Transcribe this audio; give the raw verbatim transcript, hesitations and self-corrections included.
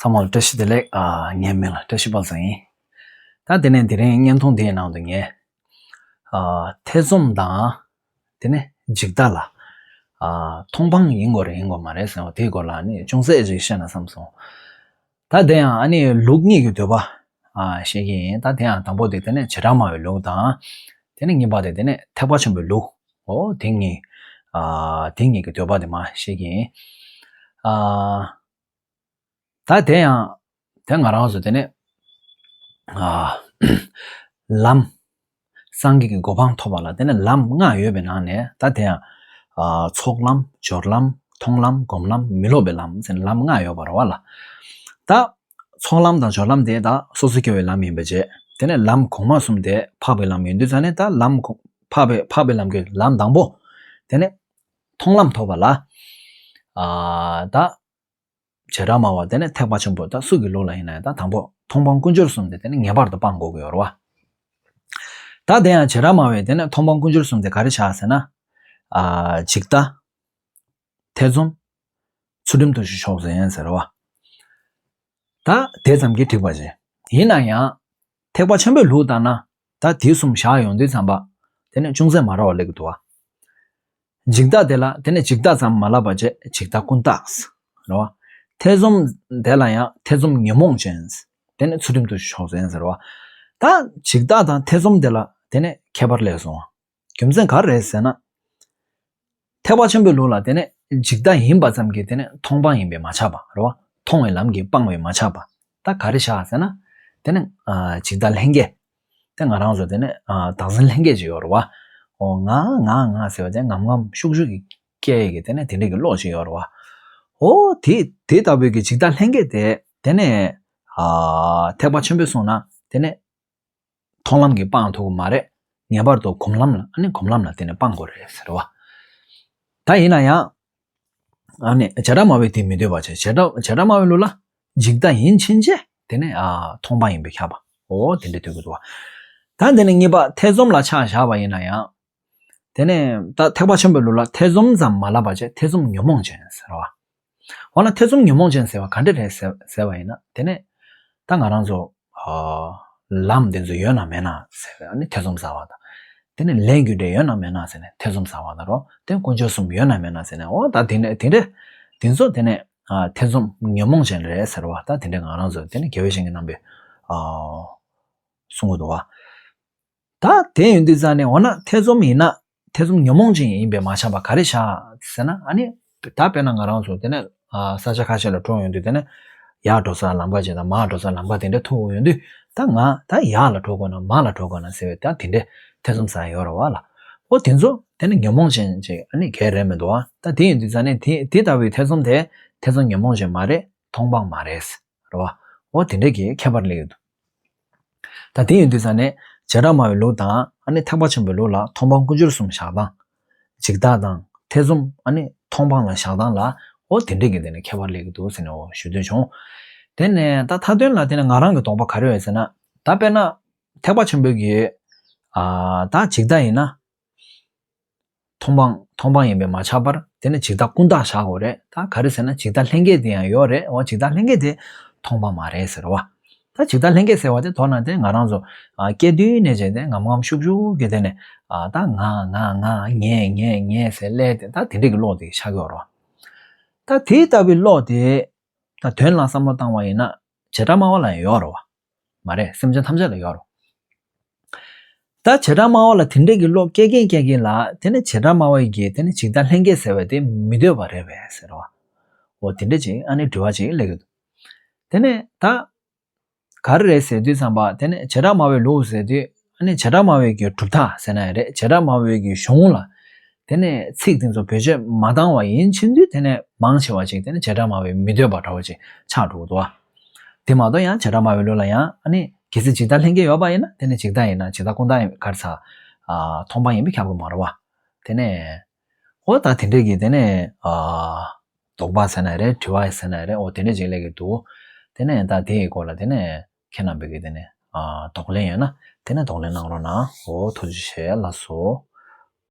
ཐ་མ་ལ་བཀྲ་ཤིས་བདེ་ལེགས། ཨ། ངའི་མིང་ལ་བཀྲ་ཤིས་དཔལ་བཟང་ཡིན། ད་དེ་ནས་དེ་རིང་བརྙན་ཐུང་དེའི་ནང་དུ་ངས། ཨ། ཐེ་ཚོམ་དང་། དེ་ནས་འཇིག་ལྟ་ལ། ཨ། མཐོང་སྤང་ཡིན་དགོས་རེད་ཡིན་དགོས་མ་རེད་ཟེར་བ་དེའི་སྐོར་ལ་ནི་ཅུང་ཟད་ཅིག་བཤད་ན་བསམ་སོང་། ད་དེ་ཡང་ཨ་ནི་ལུགས་གཉིས་ཀྱི་འདོད་པ། ཨ། བཤད་ཀྱི་ཡིན། ད་དེ་ཡང་དང་པོ་དེ་དེ་ནས་བྱེ་བྲག་སྨྲ་བའི་ལུགས་དང་། དེ་ནས་གཉིས་པ་དེ་དེ་ནས་ཐེག་པ་ཆེན་པོའི་ལུགས། འོ་དེ་གཉིས། ཨ། དེ་གཉིས་ཀྱི་འདོད་པ་དེ་མར་བཤད་ཀྱི་ཡིན། ཨ། ད་དེ་ཡང་དེ་ང་རང་ཚོ་དེ་ནས། ཨ། ལམ། སངས་རྒྱས་ཀྱི་གོ་འཕང་ཐོབ་པ་ལ་དེ་ནས་ལམ་ལྔ་ཡོད་པའི་ནང་ནས་ད་དེ་ཡང་། ཨ། ཚོགས་ལམ། སྦྱོར་ལམ། མཐོང་ལམ། སྒོམ་ལམ། མི་སློབ་པའི་ལམ་ཟེར་ནས་ལམ་ལྔ་ཡོད་པ་རེད་བ་ལ། ད་ཚོགས་ལམ་དང་སྦྱོར་ལམ་དེ་ད་སོ་སོ་སྐྱེ་བོའི་ལམ་ཡིན་པ་བྱས། དེ་ནས་ལམ་གོང་མ་གསུམ་དེ་འཕགས་པའི་ལམ་ཡིན་དུས་ཙང་ནས་ད་ལམ་གོང་འཕགས་པའི་འཕགས་པའི་ལམ་གྱི་ལམ་དང་པོ། དེ་ནས་མཐོང་ལམ་ཐོབ་པ་ལ། ཨ། ད་བྱེ་བྲག་སྨྲ་བ་དེ་ནས་ཐེག་པ་ཆེན་པོ་ད་སུ་གི་ལུགས་ལ་ཡིན་ན་ཡང་ད་དང་པོ་མཐོང་སྤང་ཀུན་སྦྱོར་གསུམ་དེ་དེ་ནས་ངེས་པར་དུ་སྤང་དགོས་ཀྱི་ཡོད་རེད་བ། ད་དེ་ཡང་བྱེ་བྲག་སྨྲ་བས་དེ་ནས་མཐོང་སྤང་ཀུན་སྦྱོར་གསུམ་དེ་ག་རེ་བྱ་ཟེར་ན། ཨ། འཇིག་ལྟ། ཐེ་ཚོམ། ཚུལ་ཁྲིམས་དུ་ཞུགས་ཆོག་ཟེར་ཡང་ཟེར་བ། ད་དེ་ཙམ་གྱིས་འགྲིག་པ་ཅིག་ཡིན་ན་ཡང་། ཐེག་པ་ཆེན་པོའི་ལུགས་ལྟར་ན། ད་དེ་གསུམ་བཞག་ཡོང་དུས་ཙམ་པ། དེ་ནས་ཅུང་ཟད་མ་འདྲ་བ་སླེབས་ཀྱི་འདུག་བ། འཇིག་ལྟ་དེ་ལ་དེ་ནས་འཇིག་ལྟ་ཙམ་མ་ལབ་པ་བྱས་འཇིག་ལྟ་ཀུན་བཏགས། རེད་བ། ཐེ་ཚོམ་དེ་ལ་ཡང་ཐེ་ཚོམ་ཉོན་མོངས་ཅན། དེ་ནས་ཚུལ་ཁྲིམས་དུ་ཞུགས་ཆོག་ཟེར་ཡང་ཟེར་བ། ད་འཇིག་ལྟ་དང་ཐེ་ཚོམ་དེ་ལ་དེ་ནས་ཁྱད་པར་སླེབས་སོང་བ། རྒྱུ་མཚན་ག་རེ་རེད་ཟེར་ན། ཐེག་པ་ཆེན་པོའི་ལུགས་ལ་དེ་ནས་འཇིག་ལྟ་ཡིན་པ་ཙམ་གྱིས་དེ་ནས་མཐོང་སྤང་ཡིན་པས་མ་ཁྱབ་པ་རེད་བ། མཐོང་བའི་ལམ་གྱིས་སྤང་བས་མ་ཁྱབ་པ། ད་ག་རེ་བྱ་ཟེར་ན། དེ་ནས། ཨ། འཇིག་ལྟ་ལྷན་སྐྱེས། དེ་ང་རང་ཚོ་དེ་ནས། ཨ། བདག་འཛིན་ལྷན་སྐྱེས་ཅིག་ཡོད་རེད་བ། འོ་ང་ང་ང་ཟེར་བ་དེ་ངམ་ངམ་ཤུགས་ཤུགས་ཀྱིས་སྐྱེ་ཡས་ཀྱི་དེ་ནས་དེ་འདྲས་ཀྱི་བློ་ཅིག་ཡོད་རེད་བ། འོ་དེ་དེ་ལྟ་བུའི་གི་འཇིག་ལྟ་ལྷན་སྐྱེས་དེ་དེ་ནས། ཨ། ཐེག་པ་ཆེན་པོས་གསུངས་ན་དེ་ནས། མཐོང་ལམ་གྱིས་སྤང་ཐུབ་ཀྱི་མ་རེད། ངེས་པར་དུ་སྒོམ་ལམ་ལ། ཨ་ནི་སྒོམ་ལམ་ལ་དེ་ནས་སྤང་དགོས་རེད་ཟེར་བ། ད་ཡིན་ན་ཡང་། ཨ་ནི་བྱེ་བྲག་སྨྲ་བས་དེ་མི་འདོད་པ་བྱས། བྱེ་བྲག་བྱེ་བྲག་སྨྲ་བའི་ལུགས་ལ་འཇིག་ལྟ་ཡིན་ཕྱིན་ཆད་དེ་ནས། ཨ། མཐོང་སྤང་ཡིན་པས་ཁྱབ་པ། འོ་དེ་འདྲ་འདོད་ཀྱི་འདུག་བ། ད་དེ་ནས་གཉིས་པ་ཐེ་ཚོམ་ལ་ཆ་བཞག་པ་ཡིན་ན་ཡང་། དེ་ནས་ད་ཐེག་པ་ཆེན་པོའི་ལུགས་ལ་ཐེ་ཚོམ་ཙམ་མ་ལབ་པ་བྱས་ཐེ་ཚོམ་ཉོན་མོངས་ཅན་ཟེར་བ། འོ་ན་ཐེ་ཚོམ་ཉོན་མོངས་ཅན་ཟེར་བ་ག་འདྲ་རེད་ཟེར་ཟེར་བ་ཡིན་ན། དེ་ནས་ད་ང་རང་ཚོ། ཨ། ལམ་འདི་ཚོ་ཡོད་ན་མེད་ན་ཟེར་བ་ནི་ཐེ་ཚོམ་ཟ་བ་དང་། དེ་ནས་ལས་རྒྱུ་འབྲས་ཡོད་ན་མེད་ན་ཟེར་ནས་ཐེ་ཚོམ་ཟ་བ་དང་རོ། དེ་ཀུན་སྦྱོར་གསུམ་ཡོད་ན་མེད་ན་ཟེར་ནས། འོ་ད་དེ་འདྲ་དེ་འདྲ་དེ་ཚོ་དེ་ནས། ཨ། ཐེ་ཚོམ་ཉོན་མོངས་ཅན་རེད་ཟེར་བ། ད་དེ་འདྲ་ང་རང་ཚོ་དེ་ནས་དགེ་བའི་བཤེས་གཉེན་རྣམ་པས། ཨ། གསུང་གི་འདུག་བ། ད་དེ་ཡིན་དུས་ཙང་ནས་འོ་ན་ཐེ་ཚོམ་ཡིན་ན་ཐེ་ཚོམ་ཉོན་མོངས་ཅན་ཡིན་པས་མ་ཁྱབ་པ་ག་རེ་བྱ་ཟེར་ན། ཨ་ནི་ད་དཔེར་ན་ང་རང་ཚོ་དེ་ནས། ཨ། ས་ཆ་ཁ་ཤས་ལ་འགྲོ་ཡོང་དུས་དེ་ནས་ཡར་འགྲོ་ས་ལམ་ཁ་ཅིག་དང་མར་འགྲོ་ས་ལམ་ཁ་དེ་འདྲ་ཐུག་ཡོང་དུས། ད་ང་ད་ཡར་ལ་འགྲོ་དགོས་ན་མར་ལ་འགྲོ་དགོས་ན་ཟེར་བའི་ད་དེ་འདྲའི་ཐེ་ཚོམ་ཟ་ཡ་ཡོད་རེད་བ་ལ། འོ་དེ་ཚོ་དེ་ནི་ཉོན་མོངས་ཅན་ཅིག་ཨ་ནི་ག་རེད་མི་འདུག་བ། ད་དེ་ཡིན་དུས་ཙང་ནས་དེ་དེ་ལྟ་བུའི་ཐེ་ཚོམ་དེ་ཐེ་ཚོམ་ཉོན་མོངས་ཅན་མ་རེད། མཐོང་སྤང་མ་རེད། རེད་བ། འོ་དེ་འདྲ་གི་ཁྱད་པར་སླེབས་ཡོད་འདུག་ད་དེ་ཡིན་དུས་ཙང་ནས་བྱེ་བྲག་སྨྲ་བའི་ལུགས་དང་ཨ་ནི་ཐེག་པ་ཆེན་པོའི་ལུགས་ལ་མཐོང་སྤང་ཀུན་སྦྱོར་གསུམ་བཞག་སྟངས། འཇིག་ལྟ་དང་ཐེ་ཚོམ། ཨ་ནི་མཐོང་སྤང་ལ་བཞག་སྟངས་ལ། འོ་དེ་འདྲ་གི་དེ་ནས་ཁྱད་པར་སླེབས་ཀྱི་འདུག་ཟེར་ནས་འོ་ཞུ་འདོད་བྱུང་། དེ་ནས་ད་མཐའ་དོན་ལ་དེ་ནས་ང་རང་གི་དོགས་པ་ག་རེ་ཡོད་ཟེར་ན། ད་དཔེར་ན་ཐེག་པ་ཆེན་པོའི་གི། ཨ། ད་འཇིག་ལྟ་ཡིན་ན། མཐོང་སྤང་མཐོང་སྤང་ཡིན་པས་མ་ཁྱབ་པར་དེ་ནི་འཇིག་ལྟ་ཀུན་བཏགས་བཞག་དགོས་རེད། ད་ག་རེ་ཟེར་ན་འཇིག་ལྟ་ལྷན་སྐྱེས་དེ་ཡང་ཡོད་རེད། འོ་འཇིག་ལྟ་ལྷན་སྐྱེས་དེ་མཐོང་སྤང་མ་རེད་ཟེར་བ། ད་འཇིག་ལྟ་ལྷན་སྐྱེས་ཟེར་བ་དེ་མདོར་ན་དེ་ང་རང་ཚོ། ཨ། སྐྱེ་དུས་ནས་བྱས་ཏེ་ངམ་ངམ་ཤུགས་ཤུགས་ཀྱིས་དེ་ནས། ཨ། ད་ང་ང་ང་ངས་ངས་ངས་ཟེར་སླེབས་ཏེ་ད་དེ་འདྲ་གི་བློ་དེ་ཆགས་ཀྱི་ཡོད་རེད། ད་དེ་ལྟ་བུའི་བློ་དེ་ད་དོན་ལ་བསམ་བློ་བཏང་བ་ཡིན་ན་བྱེ་བྲག་སྨྲ་བ་ལ་ཡང་ཡོད་རེད་བ། མ་རེད། སེམས་ཅན་ཐམས་ཅད་ལ་ཡོད་རེད། ད་བྱེ་བྲག་སྨྲ་བ་ལ་དེ་འདྲས་ཀྱི་བློ་སྐྱེ་གིན་སྐྱེ་གིན་ལ་དེ་ནི་བྱེ་བྲག་སྨྲ་བའི་གི་དེ་ནི་འཇིག་ལྟ་ལྷན་སྐྱེས་ཟེར་བ་དེ་མི་འདོད་པ་རེད་པས་ཟེར་བ། འོ་དེ་འདྲས་ཅིག་ཨ་ནི་དྲི་བ་ཅིག་སླེབས་ཀྱི་འདུག་དེ་ནས་ད་ག་རེ་རེད་ཟེར་དུས་ཙམ་པ་དེ་ནི་བྱེ་བྲག་སྨྲ་བའི་ལུགས་ཟེར་དུས། ཨ་ནི་བྱེ་བྲག་སྨྲ་བའི་གི་གྲུབ་མཐའ་ཟེར་ན་ཡང་རེད། བྱེ་བྲག་སྨྲ་བའི་གི་གཞུང་ལ་དེ་ནས་ཚིག་དེ་ཚོ་བེད་སྤྱོད་མ་བཏང་བ་ཡིན་ཕྱིན་དུས་དེ་ནས་མང་ཆེ་བ་ཅིག་དེ་ནས་བྱེ་བྲག་སྨྲ་བའི་མི་འདོད་པ་འདྲ་བོ་ཅིག་ཆགས་འགྲོ་གི་འདུག་བ། དེ་མ་གཏོགས་ཡང་བྱེ་བྲག་སྨྲ་བའི་ལུགས་ལ་ཡང་ཨ་ནི་གལ་སྲིད་འཇིག་ལྟ་ལྷན་སྐྱེས་ཡོད་པ་ཡིན་ན་དེ་ནི་འཇིག་ལྟ་ཡིན་ན་འཇིག་ལྟ་ཀུན་བཏགས་ཡིན་ག་རེ་ཟ། ཨ། མཐོང་སྤང་ཡིན་པས་ཁྱབ་ཀྱི་མ་རེད་བ། དེ་ནས་འོ་ད་དེ་འདྲས་ཀྱི་དེ་ནས། ཨ། དོགས་པ་ཟེར་ན་རེད། དྲི་བ་ཟེར་ན་རེད། འོ་དེ་འདྲས་ཅིག་སླེབས་ཀྱི་འདུག་དེ་ནས་ད་དེའི་སྐོར་ལ་དེ་ནས་ཁྱེད་རྣམ་པས་ཀྱི་དེ་ནས། ཨ། དོགས་ལན་ཡོད་ན་དེ་ནས་དོགས་ལན་གནང་རོགས་གནང་། འོ་ཐུགས་རྗེ་ཆེ། ལགས་སོ།